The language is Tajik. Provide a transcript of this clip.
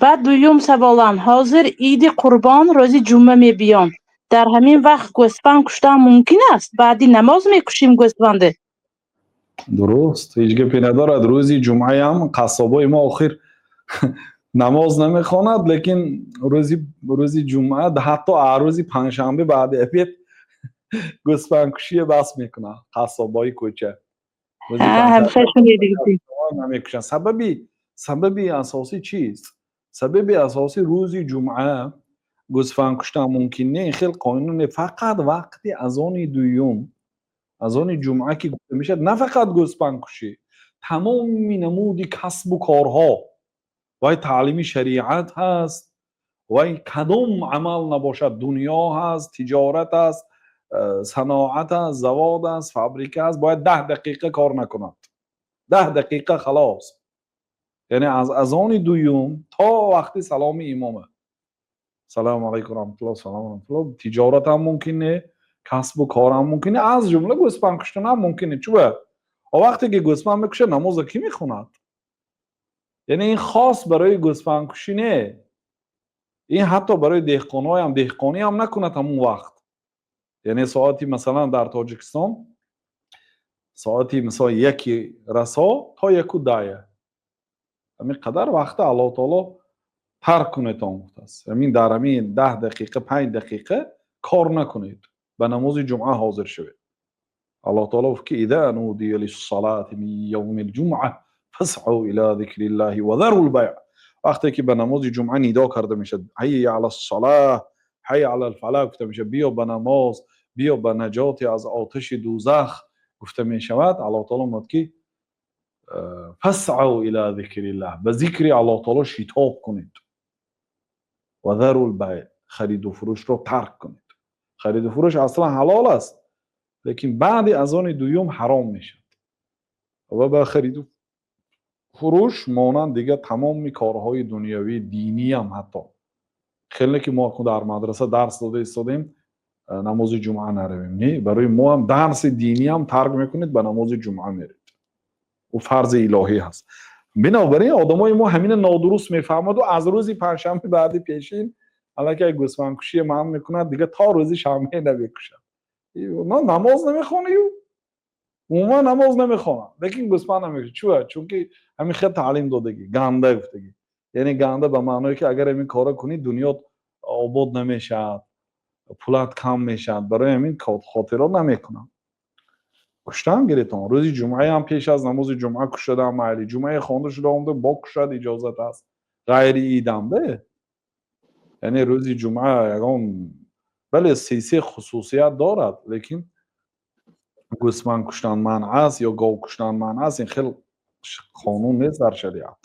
Баъд дуюм саволам: ҳозир Иди Қурбон рӯзи ҷумъа мебиён. Дар ҳамин вақт гӯсфанд куштан мумкин аст? Баъди намоз мекушем гӯсфанде? Дуруст, ҳеҷ гапе надорад. Рӯзи ҷумъаам қассобои мо охир намоз намехонад, лекин рӯзи ҷумъа, ҳатто рӯзи панҷшанбе баъди обед гӯсфандкушие бас мекунад қассобои кӯча. Намекушанд. Сабаби асосӣ чист? Сабаби асосӣ, рӯзи ҷумъа гӯсфанд куштан мумкин не, хел қонун не. Фақат вақти азони дуюм, азони ҷумъа ки гуфта мешавад, на фақат гӯсфандкушӣ, тамоми намуди касбу корҳо, вай таълими шариат ҳаст, вай кадом амал набошад, дунё ҳаст, тиҷорат аст, саноат аст, завод аст, фабрика аст, бояд 10 дақиқа кор накунад. 10 дақиқа, халос. Яъне аз азони дуюм то вақти саломи имома, салому алайкум раҳматулло, салом раҳматулло, тиҷоратам мумкин не, касбу корам мумкин не, аз ҷумла гӯсфанд куштанам мумкин не. Чуба вақте ки гӯсфанд мекушад, намоза кӣ мехонад? Яъне ин хос барои гӯсфандкушӣ не, ин ҳатто барои деҳқонҳоям, деҳқониам накунад ҳамун вақт. Яъне соати, масалан, дар Тоҷикистон соати, мисол, 1 расо то 1:10, ҳамин қадар вақта Аллоҳ таоло тарк кунедон гуфтааст. Ҳамин дар ҳамин 10 дақиқа, 5 дақиқа кор накунед, ба намози ҷумъа ҳозир шавед. Аллоҳ таоло гуфт ки: إذا نودي للصلاة من يوم الجمعة فاسعوا إلى ذكر الله وذروا البيع. Вақте ки ба намози ҷумъа нидо карда мешавад, حي على الصلاة، حي على الفلاح гуфта мешавад, биё ба намоз, биё ба наҷоти аз оташи дӯзах гуфта мешавад, Аллоҳ таоло мегӯяд ки: فاسعوا إلى ذكر الله, ба зикри Аллоҳ таоло шитоб кунед, وذروا البيع, хариду фурӯшро тарк кунед. Хариду фурӯш аслан ҳалол аст, лекин баъди азони дуюм ҳаром мешавад ва ба хариду фурӯш монанд дигар тамоми корҳои дунявӣ, диниям ҳатто. Хеле ки мо дар мадраса дарс дода истодем, намози ҷумъа наравем, не, барои мо ҳам дарси диниам тарк мекунед, ба намози ҷумъа меред, ӯ фарзи илоҳӣ ҳаст. Бинобар ин одамои мо ҳамина нодуруст мефаҳмаду аз рӯзи панҷшанбе баъди пешин аллакай гӯсфандкушие манъ мекунад, дигар то рӯзи шанбе намекушад. Намоз намехонию, умуман намоз намехонад, лекин гӯсфанд намекушад. Чуа? Чунки ҳамин хел таълим додагӣ, ганда гуфтагӣ. Яъне ганда ба маъное ки агар ҳамин кора кунӣ, дунёт обод намешавад, пулат кам мешавад. Барои ҳамин хотиро намекунам. Куштан гиритон, рӯзи ҷумъаам пеш аз намози ҷумъа кушадам майли, ҷумъае хонда шуда омада бо кушад, иҷозат аст, ғайри идам бе. Яъне рӯзи ҷумъа ягон, бале, се хусусият дорад, лекин гӯсфанд куштан манъ аст ё гов куштан манъ аст, ин хел қонун нест дар шариат.